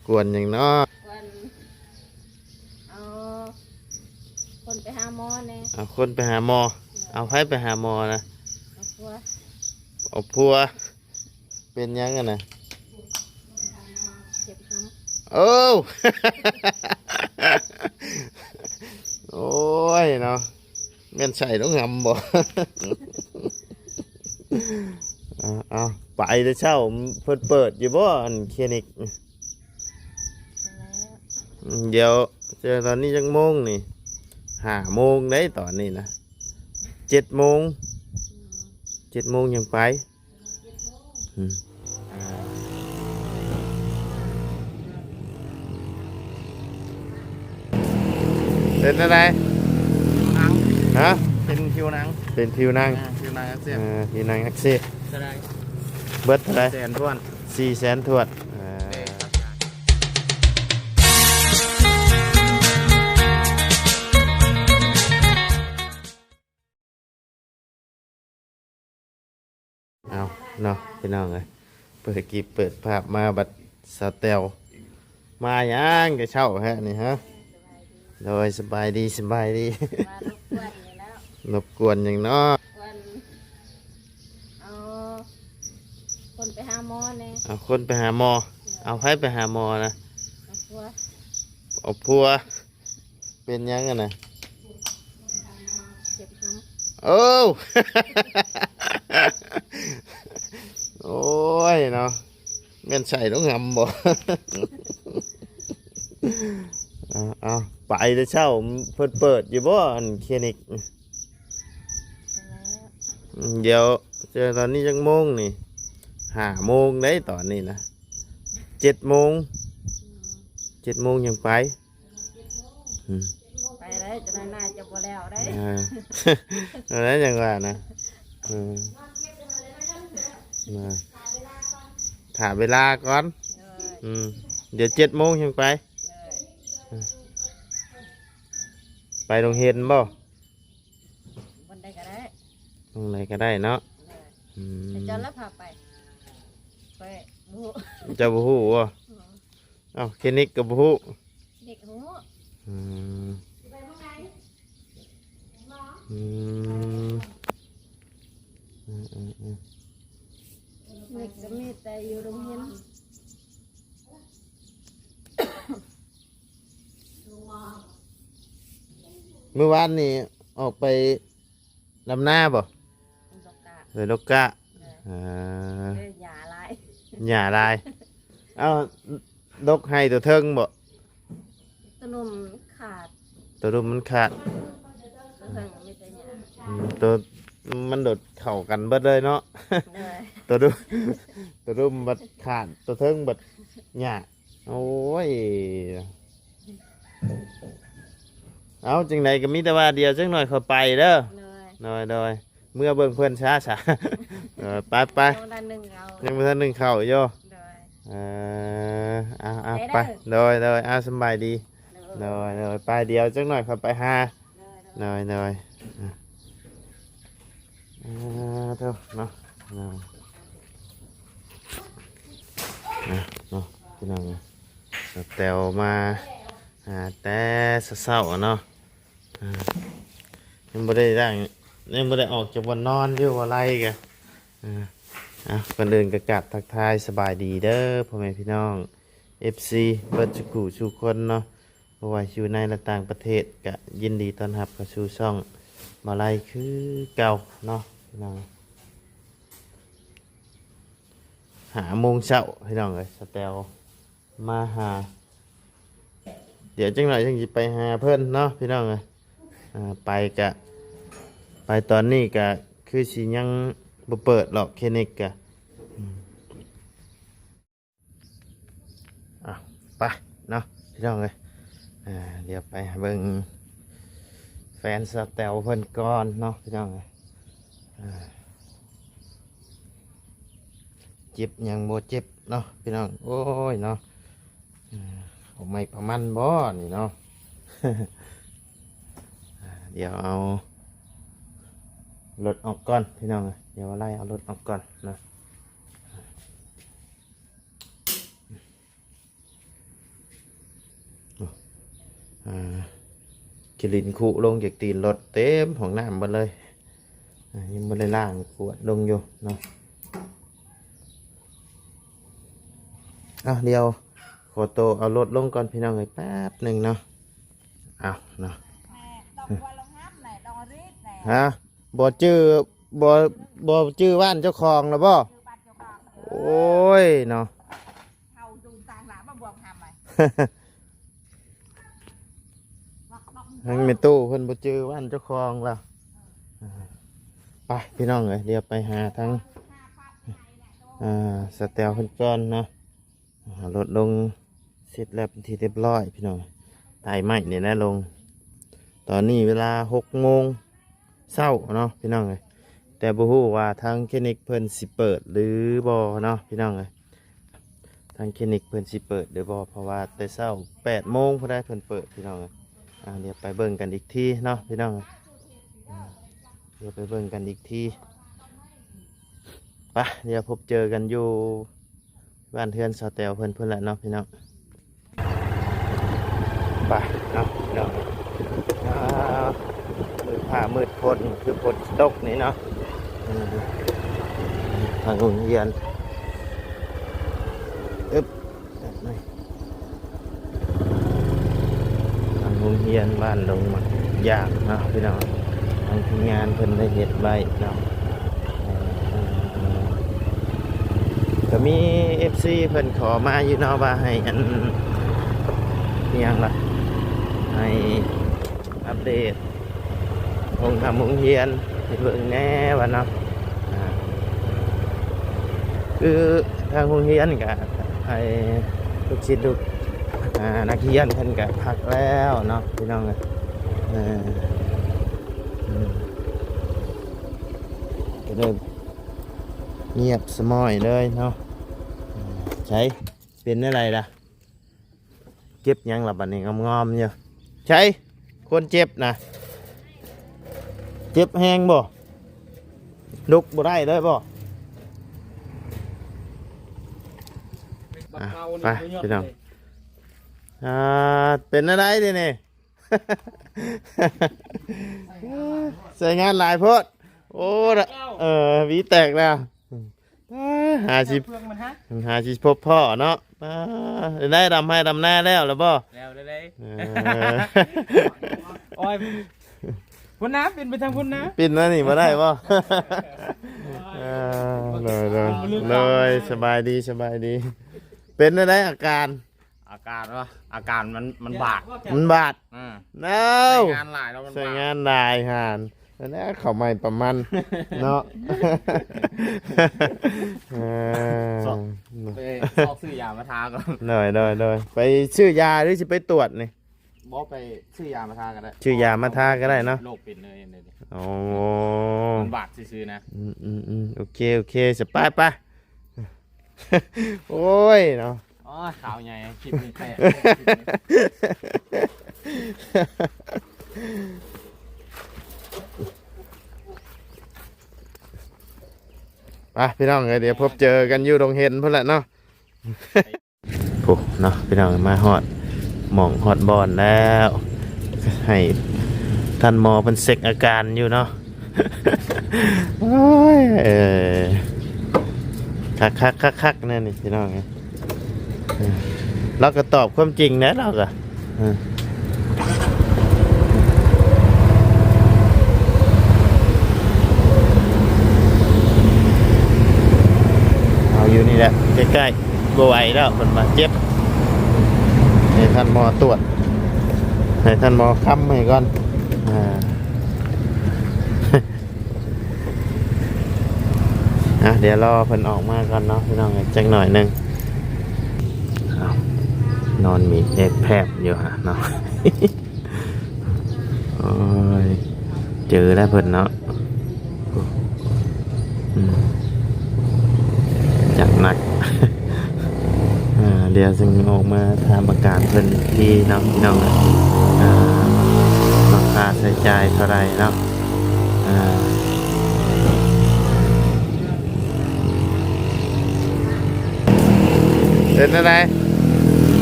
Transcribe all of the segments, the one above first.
ກວນຫຍັງເນາະ? ກວນ ເອົາຄົນໄປຫາໝໍແດ່. ເອົາຄົນໄປຫາໝໍ? ເອົາໃຜໄປຫາໝໍນະ? ເອົາຜົວ. ເອົາຜົວ. ເປັນຫຍັງຫັ້ນນະ? ເຈັບຫຳ. ໂອ້ ໂອ້ຍເນາະ. ແມ່ນໃສ່ລົງຫຳບໍ່? ເອົາ ເອົາ ໄປແຕ່ເຊົ້າ ເພິ່ນເປີດຢູ່ບໍ່ ອັນຄລີນິກ? ດຽວ ແຕ່ຕອນນີ້ຈັກໂມງນີ້? ຫ້າໂມງເດ້ຕອນນີ້ນະ. ເຈັດໂມງ ເຈັດໂມງຍັງໄປ. ອືມ ເປັນຈັ່ງໃດ? ໜັງ ຮະ? ເປັນຜິວໜັງ ເປັນຜິວໜັງ. ອ່າ ຜິວໜັງອັກເສບ. ເອີ ຜິວໜັງອັກເສບ. ເທົ່າໃດ? ເບິດເທົ່າໃດ? ສີ່ແສນຖ້ວນ ສີ່ແສນຖ້ວນ. ເອີ ເອົາເນາະ ພີ່ນ້ອງເອີຍ ເປີດກິບເປີດພາບມາ ບັດສາວແຕວມາຫຍັງແຕ່ເຊົ້າແທ້ນີ້ຮະ? ໂດຍ ສະບາຍດີ ສະບາຍດີ. ມາລົບກວນນີ້ແລ້ວ. ລົບກວນຫຍັງເນາະ? ກວນ ເອົາຄົນໄປຫາໝໍແດ່. ເອົາຄົນໄປຫາໝໍ. ເອົາໃຜໄປຫາໝໍນະ? ເອົາຜົວ. ເອົາຜົວ. ເປັນຫຍັງຫັ້ນນະ? ເຈັບຫຳ. ໂອ້ ໂອ້ຍເນາະ ແມ່ນໃສ່ລົງຫຳບໍ່? ເອົາ ເອົາ ໄປແຕ່ເຊົ້າ ເພິ່ນເປີດຢູ່ບໍ່ ອັນຄລີນິກ? ດຽວ ແຕ່ຕອນນີ້ຈັກໂມງນີ້? ຫ້າໂມງເດ້ຕອນນີ້ນະ. ເຈັດໂມງ ເຈັດໂມງຍັງໄປ. ອືມ ໄປໄດ້ ຈະໜ້ອຍໜ້າຈະບໍ່ແລ້ວໄດ້. ເອີ ນັ້ນແຫຼະ ຫຍັງວ່ານະ. ເອີ ມາຖ້າເວລາກ່ອນ. ໂດຍ. ອືມ ດຽວເຈັດໂມງຍັງໄປ. ໂດຍ. ເອີ ໄປໂຮງຮຽນບໍ່? ບ່ອນໃດກໍໄດ້ ບ່ອນໃດກໍໄດ້ເນາະ. ໂດຍ. ອືມ ໃຫ້ເຈົ້າລະພາໄປ ຂ້ອຍບໍ່ຮູ້. ເຈົ້າບໍ່ຮູ້ບໍ່? ອືມ ເອົ້າ ຄລີນິກກໍບໍ່ຮູ້. ຄລີນິກຮູ້. ອືມ ອືມ ອືມ ອືມ ຄລີນິກກໍມີແຕ່ຢູ່ໂຮງຮຽນ. ມື້ວານນີ້ອອກໄປ ດຳນາບໍ່? ດົກກ້າ ເອີ ດົກກ້າ. ເອີ ເອີ ຫຍ້າຫຼາຍ ຫຍ້າຫຼາຍ. ເອົ້າ ດົກໄຮ່ຕົວເທິງບໍ່? ຕົວລຸ່ມຂາດ ຕົວລຸ່ມມັນຂາດ. ຕົວເທິງມີແຕ່ຫຍ້າ. ອືມ ຕົວ ມັນໂດດເຂົ້າກັນເບິດເລີຍເນາະ. ໂດຍ. ຕົວດຸ ຕົວດຸ່ມບັດຂາດ ຕົວເທິງບັດຫຍ້າ. ໂອ້ຍ ເອົາ ຈັ່ງໃດກໍມີແຕ່ວ່າ ດຽວຈັກໜ້ອຍຂ້ອຍໄປເດີ. ໂດຍ ໂດຍ ໂດຍ. ເມືອເບິ່ງເພິ່ນຊະ ຊະ. ເອີ ໄປ ໄປ. ຍັງບໍ່ທັນໜຶ້ງເຂົ້າ ຍັງບໍ່ທັນໜຶ້ງເຂົ້າຢູ່. ໂດຍ. ເອີ ເອົາ ເອົາ ໄປເດີ. ໂດຍ ໂດຍ. ເອົາ ສຳບາຍດີ. ໂດຍ ໂດຍ ໂດຍ. ໄປ ດຽວຈັກໜ້ອຍຂ້ອຍໄປຫາ. ໂດຍ ໂດຍ ໂດຍ. ອ່າ ອ່າ ເທົ່າເນາະ ເນາະ ອ່າ ເນາະ ພີ່ນ້ອງເອີຍ ສາວແຕວມາຫາແຕ່ເຊົ້າໆເນາະ. ອ່າ ຍັງບໍ່ໄດ້ລ້າງ ຍັງບໍ່ໄດ້ອອກຈາກບ່ອນນອນຢູ່ ບໍ່ໄລ່ກະ ອ່າ ອ່າ ກ່ອນອື່ນກໍກາບທັກທາຍສະບາຍດີເດີ ພໍ່ແມ່ພີ່ນ້ອງ ເອັຟຊີ ເບິດສູ່ຜູ້ສູ່ຄົນເນາະ. ບໍ່ວ່າຢູ່ໃນ ແລະ ຕ່າງປະເທດ ກະຍິນດີຕ້ອນຮັບເຂົ້າສູ່ຊ່ອງບ່າວໄລຄືເກົ່າເນາະ ພີ່ນ້ອງ. ຫ້າໂມງເຊົ້າ ພີ່ນ້ອງເອີຍ ສາວແຕວມາຫາ. ດຽວຈັກໜ້ອຍຈັ່ງຊິໄປຫາເພິ່ນເນາະ ພີ່ນ້ອງເອີຍ. ອ່າ ໄປກະ ໄປຕອນນີ້ກະຄືຊິຍັງບໍ່ເປີດດອກ ຄລີນິກກະ ອືມ. ອ່ະ ໄປເນາະ ພີ່ນ້ອງເອີຍ. ອ່າ ດຽວໄປຫາເບິ່ງແຟນສາວແຕວເພິ່ນກ່ອນເນາະ ພີ່ນ້ອງເອີຍ. ອ່າ ເຈັບຫຍັງບໍ່ເຈັບເນາະ ພີ່ນ້ອງ. ໂອ້ຍເນາະ ອ່າ ເອົາໄມ້ປະມັນບໍ່ນີ້ເນາະ. ອ່າ ດຽວເອົາລົດອອກກ່ອນ ພີ່ນ້ອງເອີຍ. ດຽວໄລ່ເອົາລົດອອກກ່ອນເນາະ. ອ່າ ອ່າ ຂີ້ດິນຄຸລົງຈາກຕີນລົດເຕັມຫ້ອງນ້ຳເບິດເລີຍ. ອ່າ ຍັງບໍ່ໄດ້ລ້າງກວດລົງຢູ່ເນາະ. ເອົາ ດຽວຂໍໂຕເອົາລົດລົງກ່ອນພີ່ນ້ອງເອີຍ ແປັບໜຶ່ງເນາະ. ເອົາເນາະ ແມ່ ດອກບົວລົງຫຳແມ່ ດອກລີດແມ່ ຮະ ບໍ່ຈື່ ບໍ່ ບໍ່ຈື່ບ້ານເຈົ້າຂອງລະບໍ່? ໂອ້ຍເນາະ ເຮົາຢູ່ຕ່າງລະບໍ່ບວກຫຳໄປ ທັງແມ່ຕູ້ເພິ່ນບໍ່ຈື່ບ້ານເຈົ້າຂອງລະ. ໄປພີ່ນ້ອງເອີຍ ດຽວໄປຫາທາງ ອ່າ ສາວແຕວເພິ່ນກ່ອນເນາະ. ອ່າ ລົດລົງເສັດແລ້ວເປັນທີ່ຮຽບຮ້ອຍພີ່ນ້ອງ ໄຕ່ໄມ້ນີ້ແຫຼະລົງ. ຕອນນີ້ເວລາຫົກໂມງເຊົ້າເນາະພີ່ນ້ອງເອີຍ ແຕ່ບໍ່ຮູ້ວ່າທາງເຄນິກເພິ່ນຊິເປີດຫຼືບໍ່ເນາະພີ່ນ້ອງເອີຍ. ທາງເຄນິກເພິ່ນຊິເປີດຫຼືບໍ່ ເພາະວ່າແຕ່ເຊົ້າແປດໂມງພຸ້ນໃດເພິ່ນເປີດພີ່ນ້ອງເອີຍ. ອ່າ ດຽວໄປເບິ່ງກັນອີກທີເນາະພີ່ນ້ອງເອີຍ ດຽວໄປເບິ່ງກັນອີກທີ. ໄປ ດຽວພົບເຈີກັນຢູ່ ບ້ານເຮືອນສາວແຕວເພິ່ນພຸ້ນແຫຼະເນາະພີ່ນ້ອງ. ໄປເນາະພີ່ນ້ອງ ອ່າ ມືດຟ້າມືດຝົນ ຄືຝົນຊິຕົກນີ້ເນາະ. ເອີ ທາງໂຮງຮຽນ ອຶບ ທາງໂຮງຮຽນບ້ານດົງໝາກຢາງເນາະພີ່ນ້ອງ ທາງທີມງານເພິ່ນໄດ້ເຮັດໄວ້ເນາະ. ເອີ ກໍມີເອັຟຊີເພິ່ນຂໍມາຢູ່ເນາະ ວ່າໃຫ້ອັນ ອີ່ຫຍັງລະ ໃຫ້ອັບເດດ ໂຮງທຳໂຮງຮຽນໃຫ້ເບິ່ງແດ່ວ່າເນາະ. ອ່າ ຄືທາງໂຮງຮຽນກະໃຫ້ລູກສິດລູກ ອ່າ ນັກຮຽນເພິ່ນກະພັກແລ້ວເນາະພີ່ນ້ອງເອີຍ. ເອີ ອືມ ກະເລີຍງຽບສະໝ້ອຍເລີຍເນາະ. ໃສ ເປັນແນວໃດລະ? ເຈັບຫຍັງລະບັດນີ້ ງອມໆຢູ່. ໃສ ຄົນເຈັບນະ ເຈັບແຮງບໍ່? ລຸກບໍ່ໄດ້ເລີຍບໍ່? ອ່ະ ໄປພີ່ນ້ອງ ອ່າ ເປັນແນວໃດດຽວນີ້? ໃຊ້ງານຫຼາຍໂພດ. ໂອ້ ເອີ ຫວີແຕກແລ້ວ. ອ່າ ຫາຊິ ເຄື່ອງມັນຫາ ຫາຊິພົບພໍ້ເນາະ. ອ່າ ໄດ້ດຳໄຮ່ດຳນາແລ້ວລະບໍ່? ແລ້ວເດ້. ເອີ ໂອ້ຍ ພຸ້ນນະ ປິ່ນໄປທາງພຸ້ນນະ ປິ່ນມານີ້ບໍ່ໄດ້ບໍ່? ເອີ ໂດຍ ໂດຍ ສະບາຍດີ ສະບາຍດີ. ເປັນແນວໃດອາການ? ອາການວະ ອາການມັນ ມັນບາດ ມັນບາດ. ອືມ ເອົາ ໃຊ້ງານຫຼາຍແລ້ວມັນບາດ ໃຊ້ງານຫຼາຍຫານ. ອັນນັ້ນເຂົ້າໃໝ່ປະມານເນາະ. ເອີ ຊອກ ໄປຊອກຊື້ຢາມາທາກ່ອນ. ໂດຍ ໂດຍ ໂດຍ. ໄປຊື້ຢາຫຼືຊິໄປຕວດນີ້? ບໍ່ ໄປຊື້ຢາມາທາກໍໄດ້ ຊື້ຢາມາທາກໍໄດ້ເນາະ. ໂລກເປັນເລີຍ. ໂອ້ ມັນບາດຊື່ໆນະ. ອືມໆໆ ໂອເຄ ໂອເຄ ສະ ໄປ ໄປ. ໂອ້ຍເນາະ ອໍ ຂາວໃຫຍ່ ຄລິບນີ້ແຕກ. ໄປພີ່ນ້ອງເອີຍ ດຽວພົບເຈີກັນຢູ່ດົງເຫັນພຸ້ນແຫຼະເນາະ. ພຸ້ນເນາະພີ່ນ້ອງ ມາຮອດໝ່ອງຮອດບ່ອນແລ້ວ ໃຫ້ທ່ານໝໍເພິ່ນເຊັກອາການຢູ່ເນາະ. ໂອ້ຍ ເອີ ຄັກໆໆໆ ແນວນີ້ພີ່ນ້ອງເອີຍ. ເອີ ລາວກໍຕອບຄວາມຈິງແຫຼະ ລາວກໍ ເອີ ເອົາຢູ່ນີ້ແຫຼະ ໃກ້ໆ ບໍ່ໄຫວແລ້ວ ເພິ່ນວ່າເຈັບ. ໃຫ້ທ່ານໝໍຕວດ ໃຫ້ທ່ານໝໍຄ້ຳໃຫ້ກ່ອນ. ອ່າ ອ່ະ ດຽວລໍເພິ່ນອອກມາກ່ອນເນາະ ພີ່ນ້ອງເອີຍ ຈັກໜ້ອຍໜຶ່ງ. ອ້າວ ນອນມີແອບແພບຢູ່ຫະເນາະ. ໂອ້ຍ ເຈີແລ້ວເພິ່ນເນາະ. ອືມ ຈັດໜັກ. ອ່າ ດຽວຈຶ່ງອອກມາຖາມອາການເພິ່ນອີກທີເນາະ ພີ່ນ້ອງເອີຍ. ອ່າ ລາຄາໃຊ້ຈ່າຍເທົ່າໃດເນາະ? ອ່າ ເປັນຈັ່ງໃດ?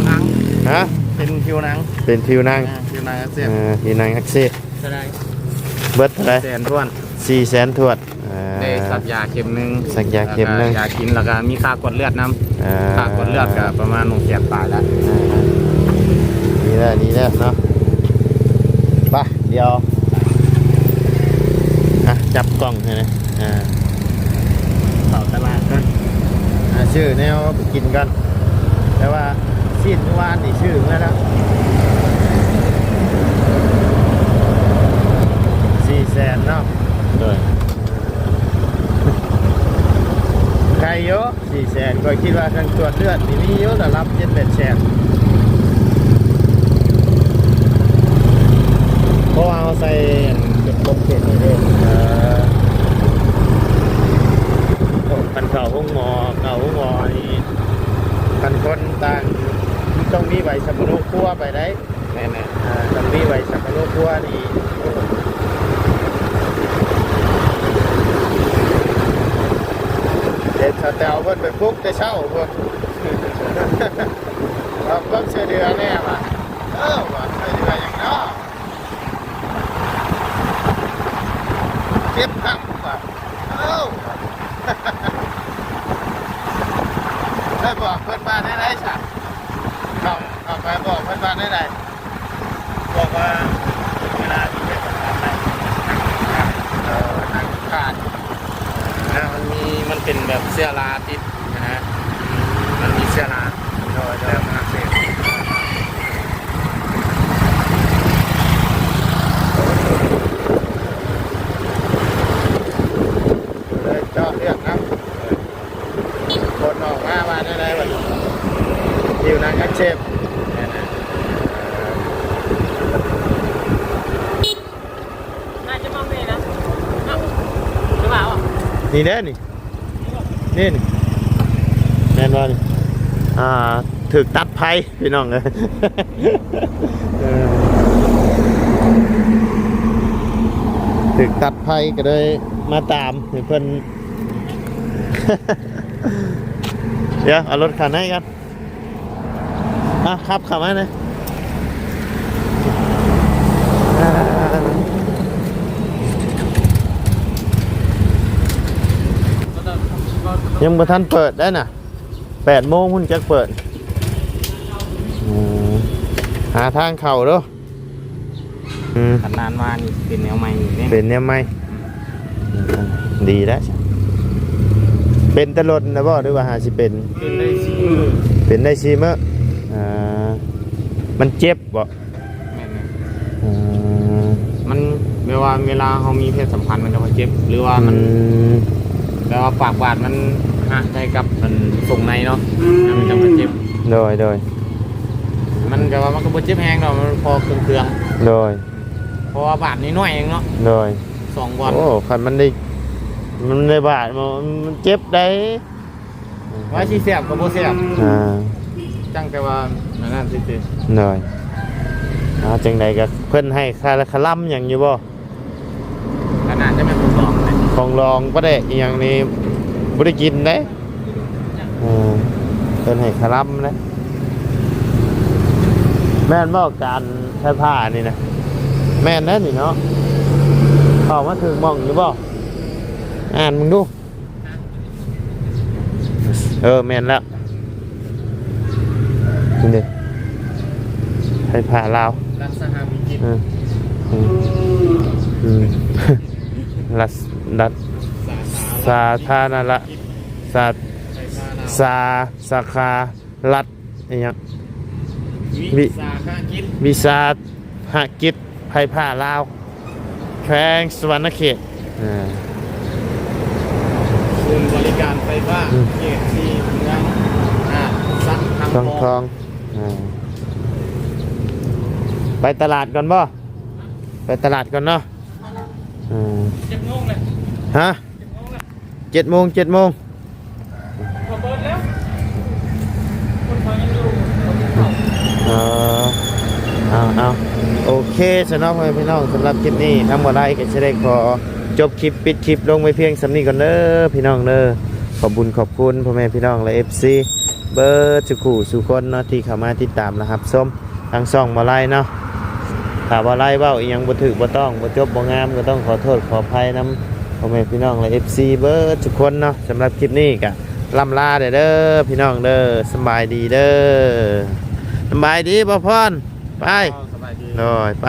ໜັງ ຮະ? ເປັນຜິວໜັງ ເປັນຜິວໜັງ. ອ່າ ຜິ ນາຍອັກເສບ ເອີ ຜິວໜັງອັກເສບ ເທົ່າໃດ? ເບິດເທົ່າໃດ? ແສນຖ້ວນ ສີ່ແສນຖ້ວນ. ເອີ ໄດ້ສັກຢາເຂັມໜຶ່ງ ສັກຢາເຂັມໜຶ່ງ ແລ້ວກໍຢາກິນ ແລ້ວກໍມີຄ່າກວດເລືອດນຳ. ເອີ ຄ່າກວດເລືອດກໍປະມານຫົກແສນປາຍແລ້ວ. ເອີ ດີແລ້ວ ດີແລ້ວເນາະ. ໄປ ດຽວ ອ່ະ ຈັບກ້ອງໃຫ້ນະ. ອ່າ ເຂົ້າຕະຫຼາດກ່ອນ ອ່າ ຊື້ແນວກິນກ່ອນ. ແຕ່ວ່າຊີ້ນມື້ວານນີ້ຊື້ມາແລ້ວ ສີ່ແສນເນາະ. ໂດຍ ໄກຢູ່ ສີ່ແສນ. ຂ້ອຍຄິດວ່າເຄື່ອງກວດເລືອດນີ້ມີຢູ່ລະດັບເຈັດແປດແສນ ເພາະວ່າເຮົາໃສ່ອັນເປັນຄົນເປັນນີ້ເດ້. ເອີ ໂອ້ ຄັນເຂົ້າໂຮງໝໍ ເຂົ້າໂຮງໝໍນີ້ ຄັນຄົນຕ່າງ ມັນຕ້ອງມີໃບສຳມະໂນຄົວໄປໄດ໋. ແມ່ນໆ ອ່າ ຕ້ອງມີໃບສຳມະໂນຄົວນີ້. ເຫັນສາວແຕວເພິ່ນໄປປຸກແຕ່ເຊົ້າພຸ້ນ ຂໍຄວາມຊ່ວຍເຫຼືອແດ່ວ່າ. ເອີ ວ່າຊ່ວຍເຫຼືອຫຍັງເນາະ? ເຈັບຄັກວ່າ. ເອີ ໄດ້ບອກເພິ່ນວ່າແນວໃດຊະ? ເຂົ້າ ເຂົ້າໄປບອກເພິ່ນວ່າແນວໃດ? ບອກວ່າເວລາທີ່ເຮັດສຳພັນໄດ້ ເອີ ທາງຂາດ ນະ ມັນມີ ມັນເປັນແບບເຊື້ອລາຕິດນະ ມັນມີເຊື້ອລາ. ໂດຍ ໂດຍ ແລ້ວມັນອັກເສບ ເລີຍເຈາະເລືອດນຳ. ຜົນອອກມາວ່າແນວໃດບັດນີ້? ຜິວໜັງອັກເສບ. ໜ້າຈະມາເມນະ ເນາະ ຫຼືວ່າ ນີ້ເດ້ນີ້ ນີ້ນີ້ ແມ່ນບໍ່ນີ້? ອ່າ ຖືກຕັດໄພ ພີ່ນ້ອງເອີຍ ເອີ ຖືກຕັດໄພກໍເລີຍມາຕາມໃຫ້ເພິ່ນ. ດຽວເອົາລົດເຂົ້າໃນກ່ອນ. ອ່ະ ຂັບເຂົ້າມານະ. ຍັງບໍ່ທັນເປີດໄດ້ນະ ແປດໂມງພຸ້ນຈັກເປີດ. ອືມ ຫາທາງເຂົ້າເດີ້. ອືມ ຄັນນານມານີ້ເປັນແນວໃໝ່ນີ້ເດ້ ເປັນແນວໃໝ່. ອືມ ດີແລ້ວ ເປັນແຕ່ດົນນະບໍ່ ຫຼືວ່າຫາຊິເປັນ? ເປັນໄດ້ສີ່ມື້ ເປັນໄດ້ສີ່ມື້. ອ່າ ມັນເຈັບບໍ່? ແມ່ນໆ ອືມ ມັນແບບວ່າເວລາເຮົາມີເພດສຳພັນມັນຈະຄ່ອຍເຈັບ ຫຼືວ່າມັນ ອືມ ແບບວ່າປາກບາດມັນຫັກໃສ່ກັບອັນສົງໃນເນາະ ມັນຈະຄ່ອຍເຈັບ. ໂດຍ ໂດຍ ມັນກໍວ່າມັນກໍບໍ່ເຈັບແຮງດອກ ມັນພໍເຄືອງໆ. ໂດຍ ເພາະວ່າບາດນ້ອຍໆເອງເນາະ. ໂດຍ ສອງບ່ອນ. ໂອ້ ຄັນມັນໄດ້ ມັນໄດ້ບາດ ມັນ ມັນເຈັບໄດ໋. ວ່າຊິແຊບກໍບໍ່ແຊບ. ອ່າ ຈັ່ງແຕ່ວ່າອັນນັ້ນຊື່ໆ. ໂດຍ ອ່າ ຈັ່ງໃດກໍເພິ່ນໃຫ້ຄ່າ ຄ່າລຳຫຍັງຢູ່ບໍ່? ກໍໜ້າຈະແມ່ນຂອງດອງແຫຼະ ຂອງດອງປາແດກອີ່ຫຍັງນີ້ບໍ່ໄດ້ກິນເດ້. ເອີ ເພິ່ນໃຫ້ຄ່າລຳເດ້. ແມ່ນບໍ່ ການໄຟຟ້ານີ້ນະ? ແມ່ນແລ້ວນີ້ເນາະ. ເຂົ້າມາຖືກໝ່ອງຢູ່ບໍ່? ອ່ານເບິ່ງດູ. ເອີ ແມ່ນແລ້ວ ນີ້ເດ້ ໄຟຟ້າລາວ ລັດສະຫະວິກິດ. ເອີ ເອີ ເອີ ລັດ ລັດ ສາ ສາທາລະນະລັດ ສາ ສາ ສາຂາລັດ ອີ່ຫຍັງ ວິ ວິສາຫະກິດ ວິສາຫະກິດໄຟຟ້າລາວ ແຂວງສະຫວັນນະເຂດ. ອ່າ ສູນບໍລິການໄຟຟ້າ ອືມ ເຂດສີ່ ເມືອງຫາດສັງທອງ. ອ່າ ໄປຕະຫຼາດກ່ອນບໍ່? ໄປຕະຫຼາດກ່ອນເນາະ. ອ່າ ເຈັດໂມງເລີຍ ຮະ? ເຈັດໂມງ ເຈັດໂມງ ກໍເປີດແລ້ວ ຄົນເຂົາຍັງຢູ່. ເອີ ເອົາ ເອົາ ໂອເຄຊະເນາະ ພໍ່ແມ່ພີ່ນ້ອງ, ສຳລັບຄລິບນີ້ທາງບໍ່ໄດ້ກໍຊິໄດ້ຂໍຈົບຄລິບ ປິດຄລິບລົງໄວ້ພຽງສ່ຳນີ້ກ່ອນເດີພີ່ນ້ອງເດີ. ຂອບບຸນຂອບຄຸນພໍ່ແມ່ພີ່ນ້ອງ ແລະ ເອັຟຊີ ເບິດສູ່ຄູ່ສູ່ຄົນເນາະ ທີ່ເຂົ້າມາຕິດຕາມ ແລະ ຮັບຊົມທາງຊ່ອງບໍ່ໄດ້ເນາະ. ຖ້າວ່າໄລເວົ້າອີ່ຫຍັງບໍ່ຖືກບໍ່ຕ້ອງ ບໍ່ຈົບບໍ່ງາມ ກໍຕ້ອງຂໍໂທດຂໍອະໄພນຳພໍ່ແມ່ພີ່ນ້ອງ ແລະ ເອັຟຊີ ເບິດທຸກຄົນເນາະ. ສຳລັບຄລິບນີ້ກໍລ່ຳລາເດີພີ່ນ້ອງເດີ. ສຳບາຍດີເດີ. ສຳບາຍດີ ບ່າວພອນ. ໄປ. ສະບາຍດີ. ໂດຍ ໄປ.